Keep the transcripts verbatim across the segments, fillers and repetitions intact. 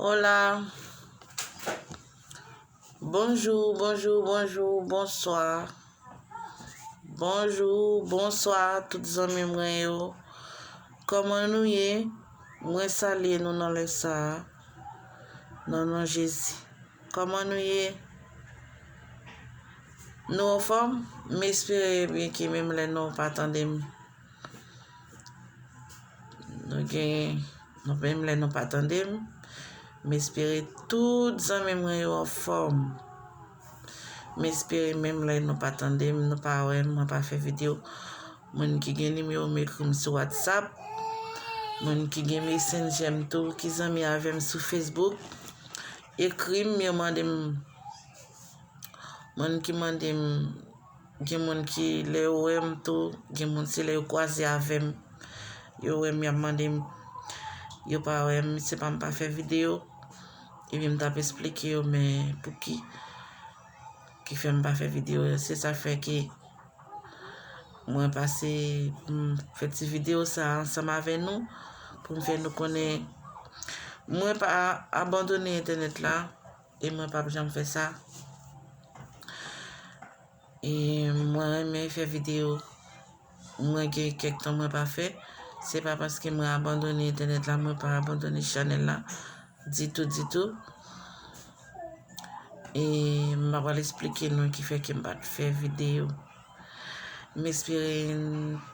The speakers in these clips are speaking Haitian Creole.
Hola. Bonjou, bonjou, bonjou, bonswa. Bonjou, bonswa, tout zanmi mwen yo. Kòman nou ye? Mwen salye nou nan lè sa a. Nan non Jezi. Kòman nou ye? Nou anfòm? M espere byen ke menm lè nou pa tande m. Nou gen, nou menm lè nou pa tande m. M espere tout zanmi mwen yo anfòm. M espere menm lè nou pa tande m, nou pa wè m, mwen pa fè videyo. Moun ki gen nimewo m, ekri m sou WhatsApp. Moun ki gen Messenger m tou, ki zanmi avè m sou Facebook, ekri m, yo mande m. Moun ki mande m, gen moun ki lè yo wè m tou, gen moun se lè yo kwaze avè m, yo wè m, y ap mande m, yo pa wè m, se pa m pa fè videyo, epi m t ap esplike yo, men pouki ki fè m pa fè videyo, se sa fè ke mwen pase pou m fè ti videyo sa a ansanm avè nou, pou m fè nou konnen mwen pa abandone entènèt la, e mwen p ap janm fè sa. E mwen renmen fè videyo. Mwen gen kèk tan mwen pa fè. Se pa paske mwen abandone entènèt la, mwen pa abandone chanèl la ditou, ditou. E m pa pral esplike nou ki fè ke m pa t fè videyo. M espere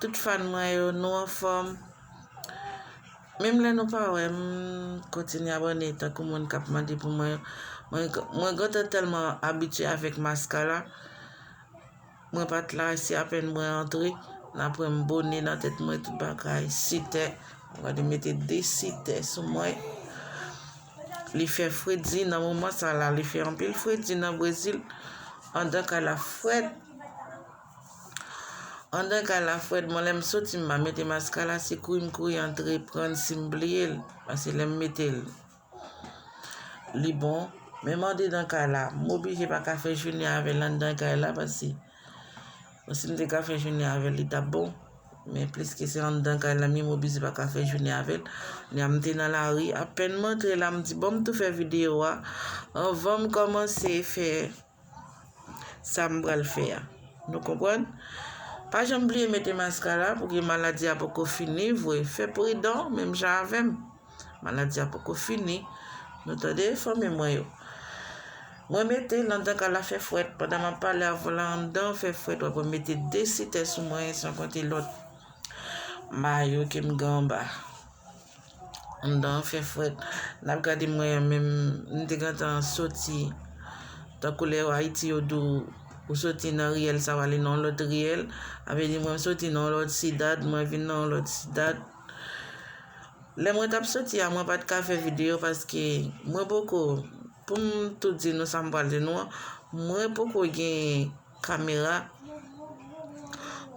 tout fan mwen yo, nou anfòm. Menm lè nou pa wè m, kontinye abòne tankou moun k ap mande pou mwen. Mwen, mwen gentan tèlman abitye avèk maskara. Mwen pa t la, se apèn mwen antre, n ap wè m bone nan tèt mwen, tout bagay, sitè. Gade, mete de sitè sou mwen. Li fè fredi nan moman sa la, li fè anpil fredi nan Brezil. Anndan kay la frèt. Anndan kay la frèt, mwen lè m soti, m pa mete maskara, se kouri m kouri antre pran l si m bliye l. Paske lè m mete l, li bon. Menm anndan kay la, m oblije pa ka fè jounen avè l anndan kay la, paske bon, si m te ka fè jounen avè l, li t ap bon. Men pliske se anndan kay la, m oblije pa ka fè jounen avè l. Kounye a m te nan lari, apèn m antre la, m di, bon, m tou fè videyo a. Anvan m kòmanse fè sa m pral fè a. Nou konprann? Pa janm bliye mete maskara, pouki maladi a poko fini vre. Fè pridan, menm jan avè m. Maladi a poko fini. Nou tande, fanmi mwen yo? Mwen mete l anndan kay la fè frèt. Pandan m ap pale avè w la, anndan fè frèt. W ap mete de sitè sou mwen, san konte lòt mayo ke m gen anba. Anndan an fè frèt. N ap gade mwen menm, m te gentan soti. Tankou lè Ayiti yo di w, ou soti nan riyèl sa, w ale nan yon lòt riyèl. Sa vle di mwen m soti nan yon lòt sidad, mwen vin nan yon lòt sidad. Lè mwen t ap soti a, mwen pa t ka fè videyo paske mwen poko, pou m tou di nou sa m pral di nou an, mwen poko gen kamera.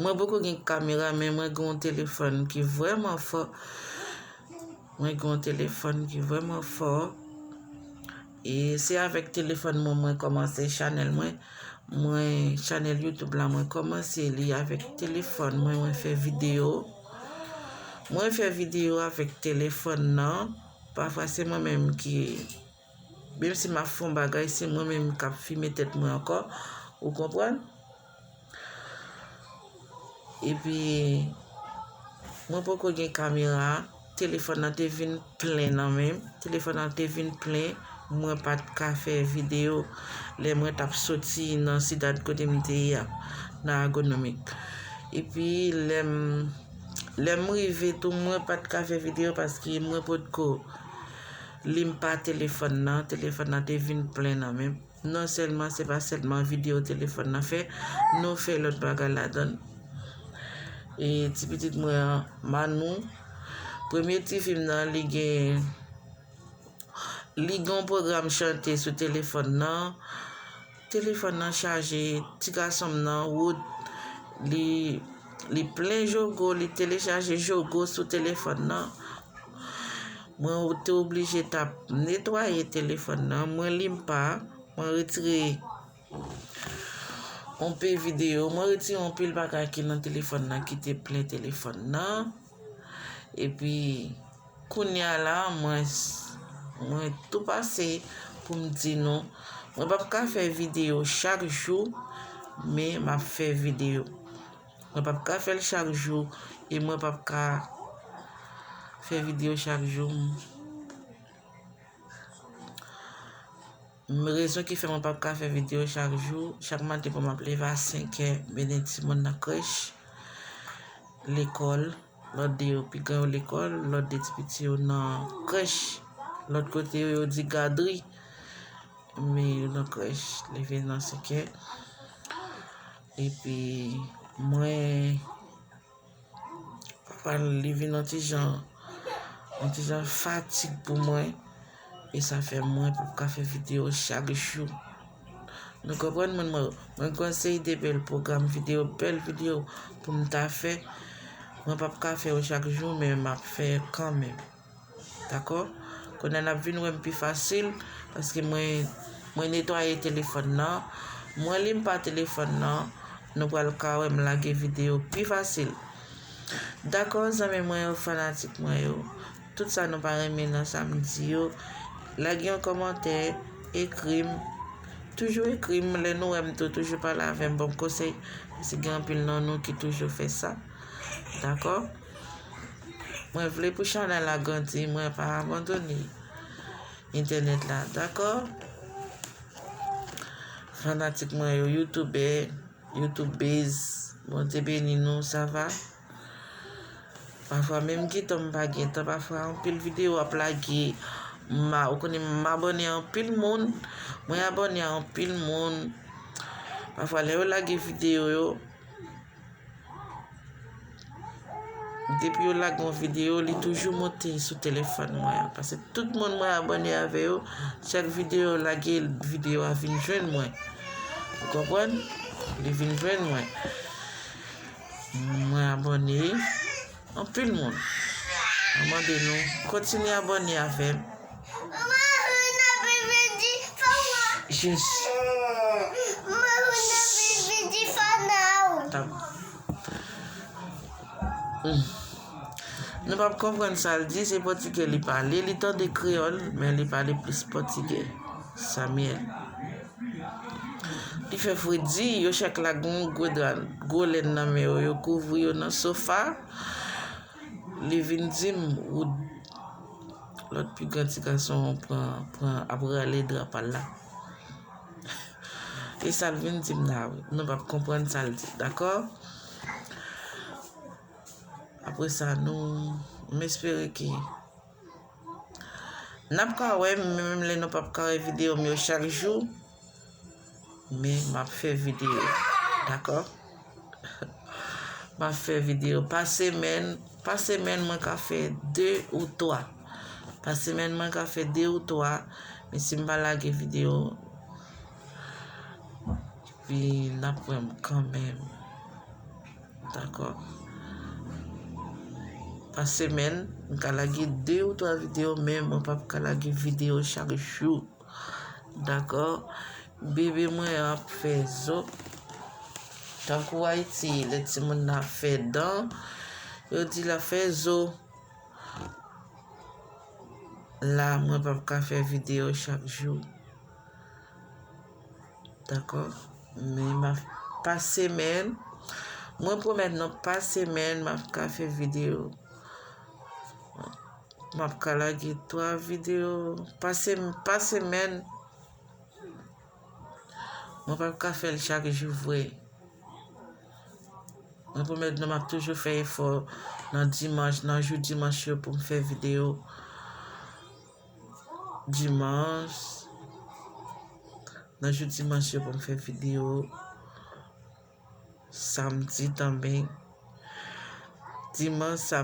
Mwen poko gen kamera, men mwen gen yon telefòn ki vrèman fò. Mwen gen yon telefòn ki vrèman fò. E se avèk telefòn mwen, mwen kòmanse chanèl mwen. Mwen, chanèl YouTube la, mwen kòmanse li avèk telefòn mwen, mwen fè videyo. Mwen fè videyo avèk telefòn nan. Pafwa se mwen menm ki Menm si m ap fè yon bagay, se mwen menm k ap fime tèt mwen ankò, ou konprann? Epi, mwen poko gen kamera, telefòn nan te vin plen nan men m, telefòn nan te vin plen, mwen pa t ka fè videyo lè mwen t ap soti nan sidad kote m te ye a, nan Agonomik. Epi, lè m, lè m rive tou, mwen pa t ka fè videyo paske mwen potko limpa telefòn nan, telefòn nan te vin plen nan men m. Non sèlman, se pa sèlman videyo telefòn nan fè, nou fè lòt bagay ladan l. E ti pitit mwen an, Manou, premye ti fi m nan, li gen, li gen yon pwogram chante sou telefòn nan. Telefòn nan chaje, ti gason m nan, Wood, li, li plen jogo, li telechaje jogo sou telefòn nan. Mwen te oblije t ap netwaye telefòn nan. Mwen limpa, mwen retire yon pe videyo, mwen retire yon pil bagay ki nan telefòn nan ki te plen telefòn nan. Epi, kounye a la, mwen s-, Mwen tou pase pou m di nou, mwen p ap ka fè videyo chak jou, men m ap fè videyo. Mwen p ap ka fè l chak jou, e mwen p ap ka fè videyo chak jou. M, rezon ki fè mwen p ap ka fè videyo chak jou, chak maten pou m ap leve a senkè, mennen timoun nan krèch, lekòl, lòt de yo pi gran yo lekòl, lòt de ti piti yo nan krèch, lòt kote yo, yo di gadri, men yo nan krèch, leve nan senkè. Epi, mwen, papa, li vin yon ti jan, yon ti jan fatig pou mwen. E sa fè mwen p ap ka fè videyo chak jou. Nou konprann, moun mwen yo? Mwen gen yon seri de bèl pwogram videyo, bèl videyo pou m ta fè. Mwen p ap ka fè yo chak jou, men m ap fè yo kanmenm. Dakò? Kounye a n ap vin wè m pi fasil, paske mwen, mwen netwaye telefòn nan, mwen li m pa telefòn nan, nou pral ka wè m lage videyo pi fasil. Dakò, zanmi mwen yo, fanatik mwen yo, tout sa nou pa renmen nan sa m di yo, lage yon kòmantè, ekri m, toujou ekri m, lè nou wè m tou, toujou pale avè m, ban m konsèy, paske gen anpil nan nou ki toujou fè sa. Dakò? Mwen vle pou chanèl la grandi, mwen pa abandone entènèt la, dakò? Fanatik mwen yo, youtubè, youtubez, Bondye beni nou, sa va? Pafwa menm gentan m pa gentan, pafwa anpil videyo ap lage, m a, ou konnen m abòne a anpil moun, mwen abòne a anpil moun, pafwa lè yo lage videyo yo, depi yo lage yon videyo, li toujou monte sou telefòn mwen an. Paske tout moun mwen abòne avè yo, chak videyo yo lage, videyo a vin jwenn mwen. Ou konprann? Li vin jwenn mwen. Mwen abòne. Anpil moun. Mwen mande nou, kontinye abòne avè m. Jis. Tab. Hmm. Nou p ap konprann sa l di, se pòtigè li pale, li tande kreyòl, men li pale plis pòtigè. Samuel. Li fè fredi, yo chak la gen yon gwo dra, gwo lèn nan men yo, yo kouvri yo nan sofa. Li vin di m, ou, lòt pi gran ti gason an pran, pran, ap rale dra pa l la. E sa l vin di m la, wi. Nou p ap konprann sa l di, dakò? Apre sa, nou, m espere ke n ap ka wè, menm lè nou p ap ka wè videyo m yo chak jou, men m ap fè videyo, dakò? M ap fè videyo pa semèn, pa semèn mwen ka fè de ou twa. Pa semèn mwen ka fè de ou twa, men si m pa lage videyo, epi n ap wè m kanmenm. Dakò. Pa semèn, m ka lage de ou twa videyo, men mwen p ap ka lage videyo chak jou. Dakò. Bebe mwen ap fè zo. Tankou Ayiti, lè timoun nan ap fè dan, yo di l ap fè zo. La, mwen p ap ka fè videyo chak jou. Dakò? Men m ap, pa semèn, mwen pwomèt nou, pa semèn, m ap ka fè videyo. M ap ka lage twa videyo pa sem-, pa semèn. Mwen p ap ka fè l chak jou vre. Mwen pwomèt nou, m ap toujou fè efò nan dimanch, nan jou dimanch yo pou m fè videyo. Dimanch, nan jou dimanch yo pou m fè videyo. Samdi tanmen. Dimanch, samdi.